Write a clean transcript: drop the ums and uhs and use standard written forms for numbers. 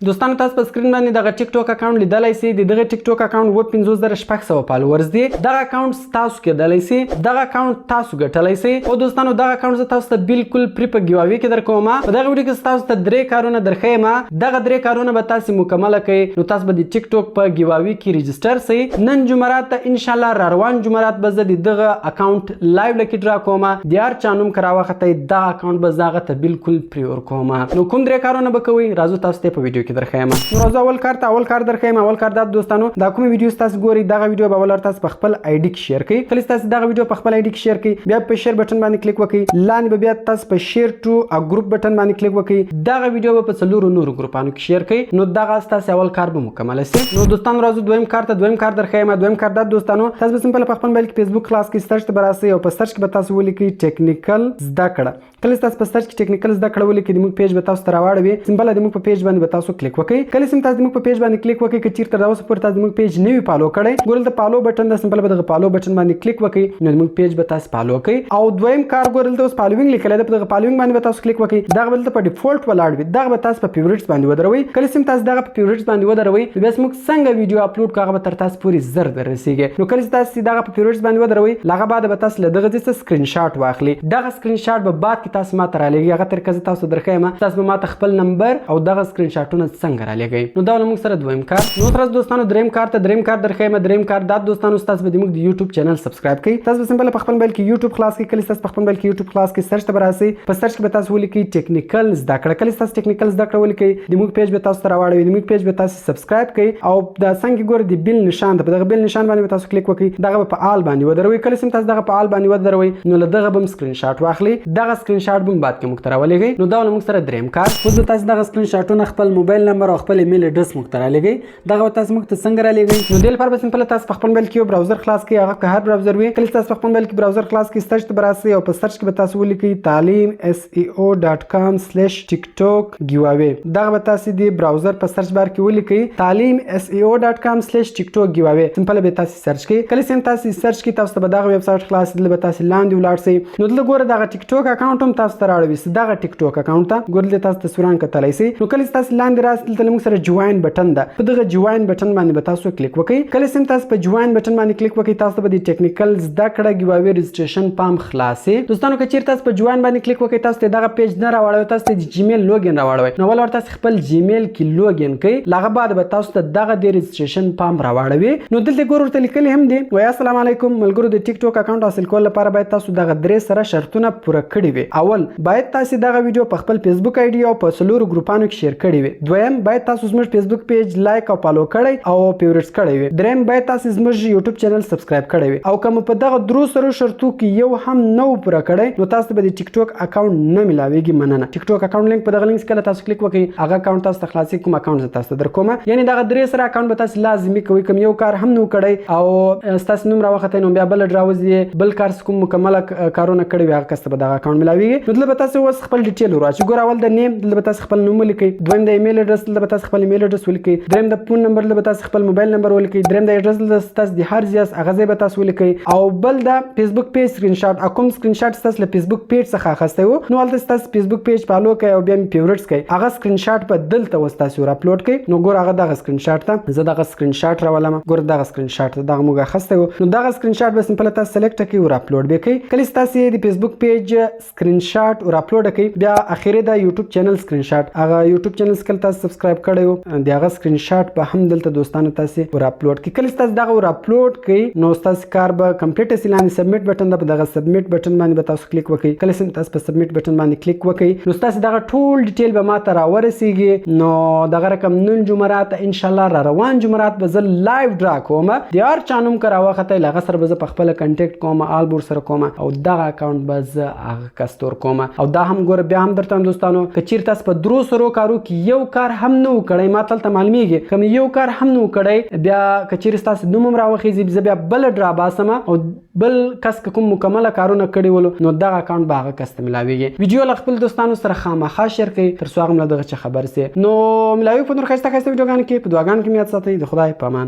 دوستانو، تاسو په سکرین باندې دغه ټیک ټاک اکاونټ لیدلای سئ. د دغه ټیک ټاک اکاونټ 57,600 فالوورز دي. دغه اکاونټ تاسو کېدلی سي، دغه اکاونټ تاسو ګټلی سئ. او دوستانو، دغه اکاونټ زه تاسو ته بالکل free په giveaway کې درکوم. په دغه ویډیو کې تاسو ته درې کارونه درښیم. دغه درې کارونه به تاسو مکمله کړئ، نو تاسو به د ټیک ټاک په giveaway کې register سئ. نن جمعرات ته، ان شاء الله را روان جمعرات به زه د دغه اکاونټ live lucky draw کوم. د هر چا نوم که راوختی، دغه اکاونټ به زه هغه ته بالکل free ورکوم. نو کوم درې کارونه به کوئ؟ راځو، تاسو ته په ویډیو کې درښیم. نو راځو اول کار ته. اول کار درښیم. اول کار دا دوستانو، دا کوم ویډیو تاسو ګورئ، دغه ویډیو به اول تاسو په خپل ID کې share کړئ. کله تاسو دغه ویډیو په خپل ID کې share کړئ، بیا په share button باندې کلیک وکړئ. لاندې به بیا تاسو په share to a group button باندې کلیک وکړئ. دغه ویډیو به په څلورو نورو ګروپانو کې share کړئ. نو دغه تاسو اول کار به مکمل شي. نو دوستانو، راځو دویم کار ته. دویم کار درښیم. دویم کار دا دوستانو، تاسو به simple په خپل موبایل کې فیسبوک خلاص کړئ، search ته به راسئ او په search کې به تاسو ولیکئ "ټیکنیکل زده کړه". کله تاسو په search کې "ټیکنیکل زده کړه" ولیکئ، د موږ page به تاسو ته راواړوي. simple د موږ په page باندې به تاسو کلیک وکړئ. کله چې تاسو د موږ په page باندې کلیک وکړئ، که چیرته دا اوسه پورې تاسو د موږ page نه وي follow کړی، ګورل د follow button د simple به دغه follow button باندې کلیک وکړئ، نو د موږ page به تاسو follow کړئ. او دویم کار، ګورل د اوس following لیکل ده، په دغه following باندې به تاسو کلیک وکړئ. دغه بل په default ولاړ وي، دغه به تاسو په favorites باندې ودروئ. کله چې تاسو دغه په favorites باندې ودروئ، نو بیا موږ څنګه ویډیو اپلوډ کوو، هغه به تر تاسو پورې زر در رسیږي. نو کله چې تاسو دغه په favorites باندې ودروئ، هغه بعد به تاسو له دغه ځای څخه سکرین شاټ واخلئ. دغه سکرین شاټ به بعد کې تاسو ماته رالیږئ. هغه طریقه زه تاسو درښیم، تاسو به ماته خپل نمبر او دغه سکرین شاټونه څنګه رالیږئ. نو دا موږ سره دویم کار. نو تاسو دوستانو، دریم کار ته. دریم کار درښیم. دریم کار دا دوستانو، تاسو به د موږ د یوټیوب channel subscribe کړئ. تاسو به simple په خپل موبایل کې یوټیوب خلاص کړئ. کله تاسو په خپل موبایل کې یوټیوب خلاص کړئ، search ته به راسئ. په search کې به تاسو ولیکئ "ټیکنیکل زده کړه". کله تاسو "ټیکنیکل زده کړه" ولیکئ، د موږ page به تاسو ته راواړوي. د موږ page به تاسو subscribe کړئ او د څنګه ګور د bell نشان ده، په دغه bell نشان باندې به تاسو کلیک وکړئ. دغه به په all باندې ودروئ. کله چې تاسو دغه په all باندې ودروئ، نو له دغه به سکرین شاټ واخلئ. دغه سکرین شاټ به بعد کې موږ ته راولېږئ. نو دا موږ سره دریم کار. اوس به تاسو دغه سکرین شاټونه، خپل موبایل نمبر او خپل ایمیل ادرس موږ ته رالیږئ. دغه به تاسو موږ ته څنګه رالیږئ؟ نو دې لپاره به simple تاسو په خپل موبایل کې یو browser خلاص کړئ، هغه که هر browser وي. کله تاسو په خپل موبایل کې browser خلاص کړئ، search ته به راسئ او په search کې به تاسو ولیکئ taleemseo.com/tiktokgiveaway. دغه به تاسو د browser په search bar کې ولیکئ taleemseo.com/tiktokgiveaway. simple به تاسو search کړئ. کله چې تاسو search کړئ، تاسو ته به دغه ویب سایټ خلاص، دلته به تاسو لاندې ولاړ سئ. نو دلته ګوره، دغه ټیک ټاک اکاونټ هم تاسو ته راړوي. دغه ټیک ټاک اکاونټ ته ګوره، دلته تاسو تصویران کتلی سئ. نو کله چې تاسو لاندې راسئ، دلته موږ سره join button ده. په دغه join button باندې به تاسو کلیک وکړئ. کله چې تاسو په join button باندې کلیک وکړئ، تاسو ته به د ټیکنیکل زده کړه giveaway registration form خلاص. دوستانو، که چیرته تاسو په join باندې کلیک وکړئ، تاسو ته دغه page نه راوړوي، تاسو ته د جیمیل login راوړوي. نو ول تاسو خپل جیمیل کې login کړئ، هغه بعد به تاسو ته دغه د registration form راوړوي. نو دلته ګور، ورته لیکلي هم دي، وای: السلام علیکم ملګرو، د ټیک ټاک اکاونټ حاصل کولو لپاره باید تاسو دغه درې سره شرطونه پوره کړي وي. اول، باید تاسو دغه ویډیو په خپل فیسبوک ID او په څلورو ګروپانو کې share کړي وي. دویم، باید تاسو زموږ فیسبوک page like او follow کړئ او favorites کړی وي. دریم، باید تاسو زموږ یوټیوب channel subscribe کړی وي. او که مو په دغه درو سره شرطو کې یو هم نه پوره کړی، نو تاسو به د ټیک ټاک اکاونټ نه ملاویږي. مننه. ټیک ټاک اکاونټ لینک. په دغه لینک کله تاسو کلیک وکړئ، هغه اکاونټ تاسو ته خلاصي. کوم اکاونټ زه تاسو ته درکوم، یعنی دغه درې سره اکاونټ به تاسو لازمي کوئ. کوم یو کار هم نو کړی او تاسو نوم راوخته، نو بیا بل راوځي، بل کار کوم مکمل کارونه کړی وي، هغه کس ته به دغه اکاونټ ملاویږي. نو دلته به تاسو اوس خپل detail ورواچوئ. ګور، اول د name، دلته به تاسو خپل نوم ولیکئ. دویم د ایمیل ادرس، دلته به تاسو خپل ایمیل ادرس ولیکئ. دریم د phone number، دلته به تاسو خپل موبایل نمبر ولیکئ. دریم د ادرس، دلته تاسو د هر ځای هغه ځای به تاسو ولیکئ. او بل د فیسبوک page screen shot، کوم سکرین شاټ تاسو له فیسبوک page څخه اخیستی وو، نو هلته تاسو فیسبوک page follow کړئ او بیا می favorites کړئ، هغه سکرین شاټ په دلته اوس تاسو ور اپلوډ کړئ. نو ګور، هغه دغه سکرین شاټ ته زه دغه سکرین شاټ راولم. ګور، دغه سکرین شاټ ته دغه موږ اخیستی وو. نو دغه سکرین شاټ به simple تاسو select کړئ، ور اپلوډ به کړئ. کله تاسو د فیسبوک page screen shot ور اپلوډ کړئ، بیا اخیری د یوټیوب channel screen shot، هغه یوټیوب channel کله تاسو subscribe کړی وو، د هغه سکرین شاټ به هم دلته دوستانو تاسو ور اپلوډ کړئ. کله تاسو دغه ور اپلوډ کړئ، نو تاسو کار به complete سي. لاندې submit button ده، په دغه submit button باندې به تاسو کلیک وکړئ. کله چې تاسو په submit button باندې کلیک وکړئ، نو تاسو دغه ټول detail به ماته راورسیږي. نو دغه رقم نن جمعرات، ان شاء الله را روان جمعرات به زه live draw کوم. د هر چا نوم که راوختی، له هغه سره به زه په خپله contact کوم، آل بور سره کوم او دغه اکاونټ به زه هغه کس ته ورکوم. او دا هم ګوره، بیا هم درته دوستانو، که چیرې تاسو په درو سرو کارو کې یو کار هم نه کړی، ما تلته معلومیږي، که یو کار هم نه کړی، بیا که چیرې تاسو نوم هم راوخیږي، زه بیا بل draw باسم او بل کس که کوم مکمله کارونه کړی ولو، نو دغه اکاونټ به هغه کس ته ملاویږي. ویډیو له خپل دوستانو سره خامخا share کړئ، تر څو هغه هم له دغه څه خبر سي. نو ملاوي په نور ښایسته ښایسته ویډیوګانو کې. په دعاګانو کې مې یاد ساتئ. د خدای په امان.